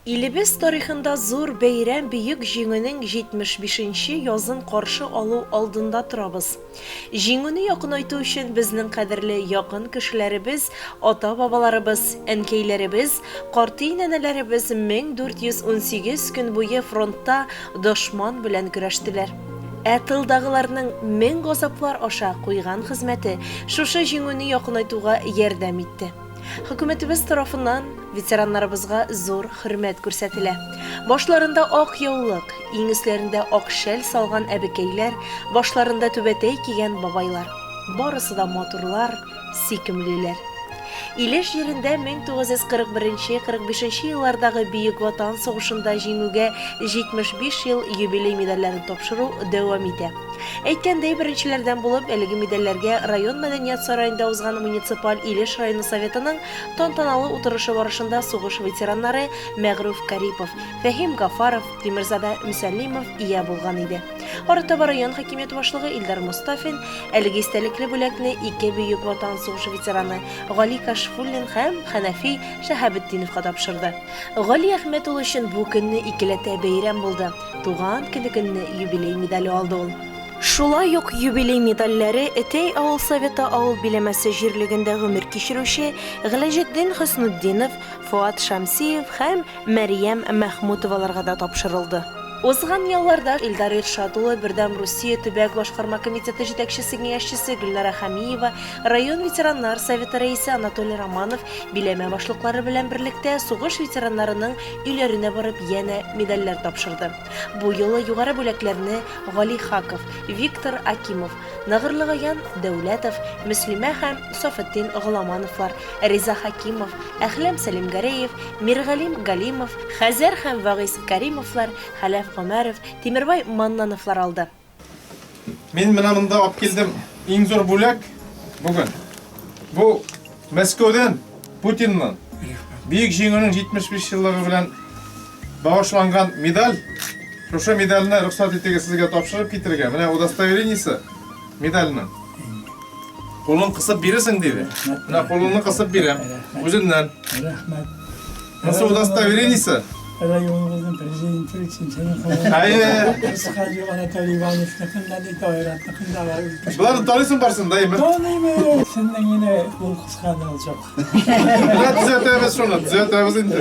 Илебез тарихында зур бәйрәм Бөек Җиңүнең 75 нче язын каршы алу алдында торабыз. Җиңүне якынайту өчен безнең кадерле якын кешеләребез, ата-бабаларыбыз, әнкәйләребез, картый-нәнәләребез 1418 көн буе фронтта дошман белән көрәштеләр. Ә тылдагыларның мең газаплар аша куйган хезмәте шушы җиңүне якынайтуга ярдәм итте. Хөкүмәтебез тарафыннан ветераннарыбызга зур хөрмәт күрсәтелә. Башларында ак яулык, иң өсләрендә ак шәл салган әбекәйләр, башларында түбәтәй кигән бабайлар. Барысы да матурлар, сөйкемлеләр. Илеш җирендә 1941-45 еллардагы Бөек Ватан сугышында җиңүгә 75 ел юбилей медальләрен тапшыру дәвам итә. Әйткәндәй, беренчеләрдән булып әлеге медальләргә район мәдәният сараенда узган муниципаль Илеш районы Советының тантаналы утырышы барышында сугыш ветераннары Мәгърүф Карипов, Фәһим Гафаров, Тимерзадә Мөсәллимов ия булган иде. Арытаба район хакимияте башлыгы Илдар Мостафин әлеге истәлекле бүләкне ике Бөек Ватан сугышы ветераны Гали Кашфуллин һәм Хәнәфи Шәһабетдиновка тапшырды. Гали Әхмәт улы өчен бу көнне икеләтә бәйрәм булды. Туган көне көнне юбилей медале алды ул. Шулай ук юбилей медальләре Этәй авыл советы авыл биләмәсе җирлегендә гомер кичерүче Гыйләҗетдин Хөснетдинов, Фоат Шәмсиев һәм Мәрьям Мәхмүтоваларга да тапшырылды. Узган ялларда Илдар Иршат улы, Бердәм Русия төбәк башкарма комитеты җитәкчесе киңәшчесе Гөлнара Хәмиева, район ветераннар советы рәисе Анатолий Романов биләмә башлыклары белән берлектә сугыш ветераннарының өйләренә барып янә медальләр тапшырды. Бу юлы югары бүләкләрне Гали Хаков, Виктор Акимов, Нагырлыгаян Дәүләтов, Мөслимә һәм Сафетдин Голамановлар, Риза Хәкимов, Әхләм Сәлимгәрәев, Миргалим Галимов, Хәзәр һәм Вагыйз Кәримовлар, Хәләф Гомәров, Тимербай Маннановлар алды. Мин менә монда алып килдем иң зур бүләк бүген. Бу Мәскәүдән Путинның Бөек Җиңүнең 75 еллыгы белән багышланган медаль. Шушы медальне рөхсәт итегез сезгә тапшырып китергә. Менә удостоверениесе медальнең. Кулын кысып бирерсең диде. Менә кулыңны кысып бирәм. Үзеннән. Рәхмәт. Монысы удостоверениесе. Районыбызның президенты өчен синең кулыңда. Әйе. Кыскача Анатолий Ивановныкын да бит Айратныкын да бар. Боларны таныйсың барсын да, әйме? Таныйм. Синең генә кул кыскан ул чак. Менә төзәтәбез шуны, төзәтәбез инде.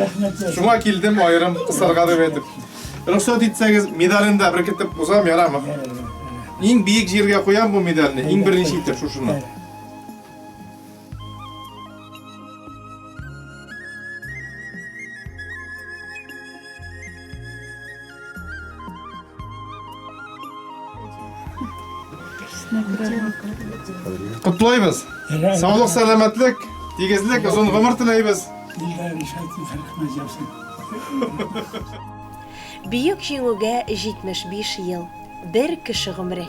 Шуңа килдем аерым кысарга дип әйтеп. Рөхсәт итсәгез, медален дә беркетеп узам, ярамы? Иң биек җиргә куям бу медальне, иң беренче итеп шушыны. Котлыйбыз. Саулык, сәламәтлек, тигезлек, озын гомер теләйбез. Бөек Җиңүгә 75 ел. Бер кеше гомере.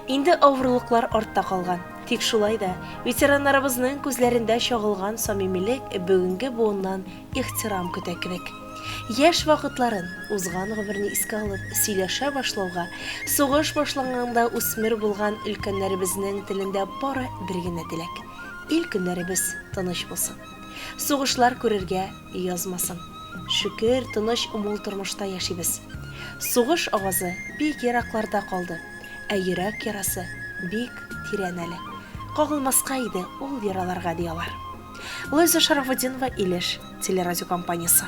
Инде авырлыклар артта калган. Тик шулай да, ветераннарыбызның күзләрендә чагылган самимилек бүгенге буыннан ихтирам көтә кебек. Яшь вакытларын, узган гомерне искә алып сөйләшә башлауга, сугыш башланганда үсмер булган өлкәннәребезнең телендә бары бер генә теләк, ил-көннәребез тыныч булсын. Сугышлар күрергә язмасын. Шөкер, тыныч, мул тормышта яшибез. Сугыш авазы бик еракларда калды. Ә йөрәк ярасы бик тирән әле. Кагылмаска иде ул яраларга, ди алар. Луиза Шарафутдинова, Илеш телерадиокомпаниясе.